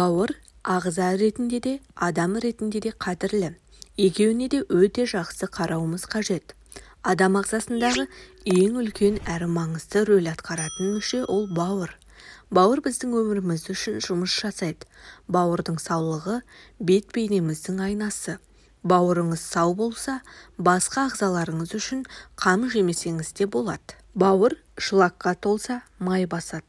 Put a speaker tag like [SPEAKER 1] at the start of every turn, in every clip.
[SPEAKER 1] Бауыр ағза ретінде де, адам ретінде де қадірлі. Екеуіне де өте жақсы қарауымыз қажет. Адам ағзасындағы ең үлкен әрі маңызды рөл атқаратын мүше ол бауыр. Бауыр біздің өміріміз үшін жұмыс жасайды. Бауырдың саулығы бет бейнеміздің айнасы. Бауырыңыз сау болса, басқа ағзаларыңыз үшін қам жемесеңіз де болады. Бауыр шлакқа толса, май басады.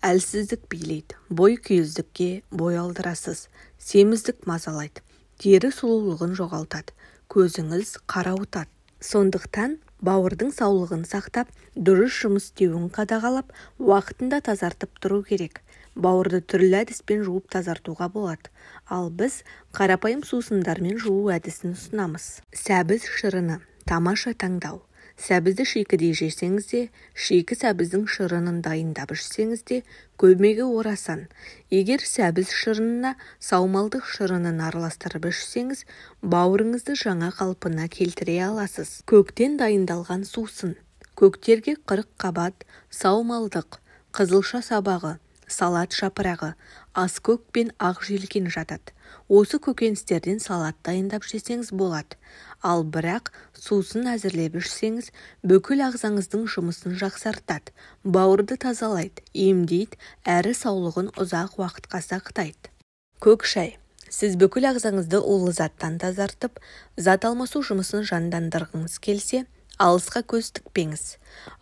[SPEAKER 1] Әлсіздік билейді, бой күйездікке бой алдырасыз, семіздік мазалайды, тері сұлулығын жоғалтады, көзіңіз қарауытады. Сондықтан бауырдың саулығын сақтап, дұрыс жұмыс істеуін қадағалап, уақытында тазартып тұру керек. Бауырды түрлі әдіспен жуып тазартуға болады. Ал біз қарапайым сусындармен жуу әдісін ұсынамыз. Сәбіз шырыны тамаша таңдау. Сәбізді шикідей жесеңіз де, шикі сәбіздің шырынын дайындап ішсеңіз де, көмегі орасан. Егер сәбіз шырынына саумалдық шырынын араластырып ішсеңіз, бауырыңызды жаңа қалпына келтіре аласыз. Көктен дайындалған сусын. Көктерге 40 қабат, саумалдық, қызылша сабағы, салат жапырағы, аскөк пен ақ желкен жатады. Осы көкөністерден салат дайындап жесеңіз болады. Ал бірақ сусын әзірлеп ішсеңіз, бүкіл ағзаңыздың жұмысын жақсартады, бауырды тазалайды, емдейді, әрі саулығын ұзақ уақытқа сақтайды. Көк шай. Сіз бүкіл ағзаңызды улы заттан тазартып, зат алмасу жұмысын жандандырғыңыз келсе, алысқа көз тікпеңіз.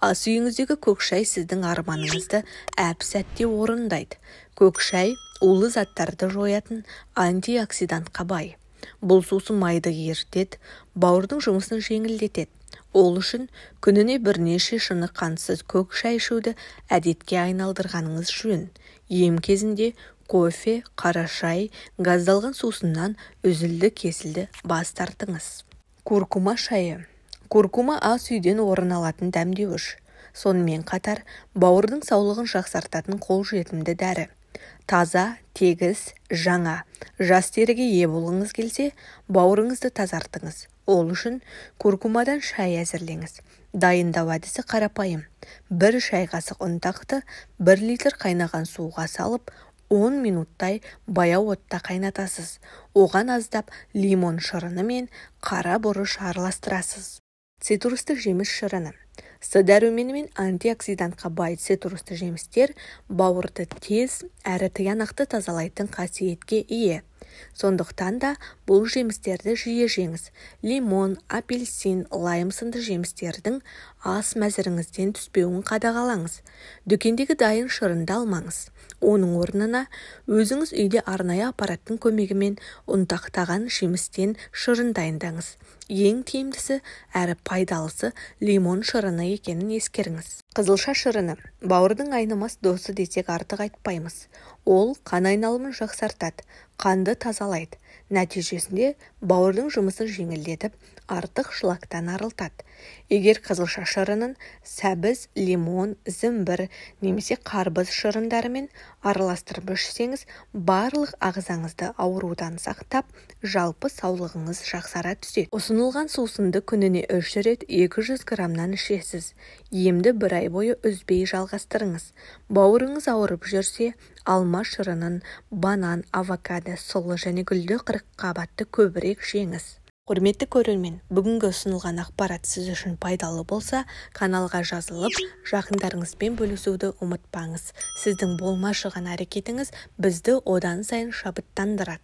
[SPEAKER 1] Ас үйіңіздегі көк шай сіздің арманыңызды әп-сәтте орындайды. Көк шай улы заттарды жоятын антиоксидантқа бай. Бұл сусын майды ерітеді, бауырдың жұмысын жеңілдетеді. Ол үшін күніне бірнеше шыны қантсыз көк шай ішуді әдетке айналдырғаныңыз жөн. Ем кезінде кофе, қара шай, газдалған сусыннан үзілді-кесілді бас тартыңыз. Куркума шайы. Куркума ас үйден орын алатын дәмдеуіш. Сонымен қатар, бауырдың саулығын жақсартатын қолжетімді дәрі. Таза, тегіс, жаңа, жас теріге ие болғыңыз келсе, бауырыңызды тазартыңыз. Ол үшін куркумадан шай әзірлеңіз. Дайындау әдісі қарапайым. 1 шай қасық ұнтақты 1 литр қайнаған суға салып, 10 минуттай баяу отта қайнатасыз. Оған аздап лимон шырыны мен қара бұрыш араластырасыз. Цитрусты жеміс шырыны. С дәрумені мен антиоксидантқа бай цитрусты жемістер бауырды тез әрі тиянақты тазалайтын қасиетке ие. Сондықтан да бұл жемістерді жиі жеңіз. Лимон, апельсин, лайм сынды жемістердің ас мәзіріңізден түспеуін қадағалаңыз. Дүкендегі дайын шырынды алмаңыз. Оның орнына өзіңіз үйде арнайы аппараттың көмегімен ұнтақтаған жемістен шырын дайындаңыз. Ең тиімдісі әрі пайдалысы лимон шырыны екенін ескеріңіз. Қызылша шырыны бауырдың айнымас досы десек артық айтпаймыз. Ол қан айналымын жақсартады, қанды тазалайды. Нәтижесінде бауырдың жұмысын жеңілдетіп, артық шлактан арылтады. Егер қызылша шырынын сәбіз, лимон, зімбір немесе қарбыз шырындарымен араластырып ішсеңіз, барлық ағзаңызды аурудан сақтап, жалпы саулығыңыз жақсара түседі. Ұсынылған сусынды күніне 3 рет 200 граммнан ішесіз. Емді бір ай бойы үзбей жалғастырыңыз. Бауырыңыз ауырып жүрсе, алма шырынын, банан, авокадо, сұлы және гүлді қырыққабатты көбірек жеңіз. Құрметті көрермен, бүгінгі ұсынылған ақпарат сіз үшін пайдалы болса, каналға жазылып, жақындарыңызбен бөлісуді ұмытпаңыз. Сіздің болмашы ғана әрекетіңіз бізді одан сайын шабыттандырады.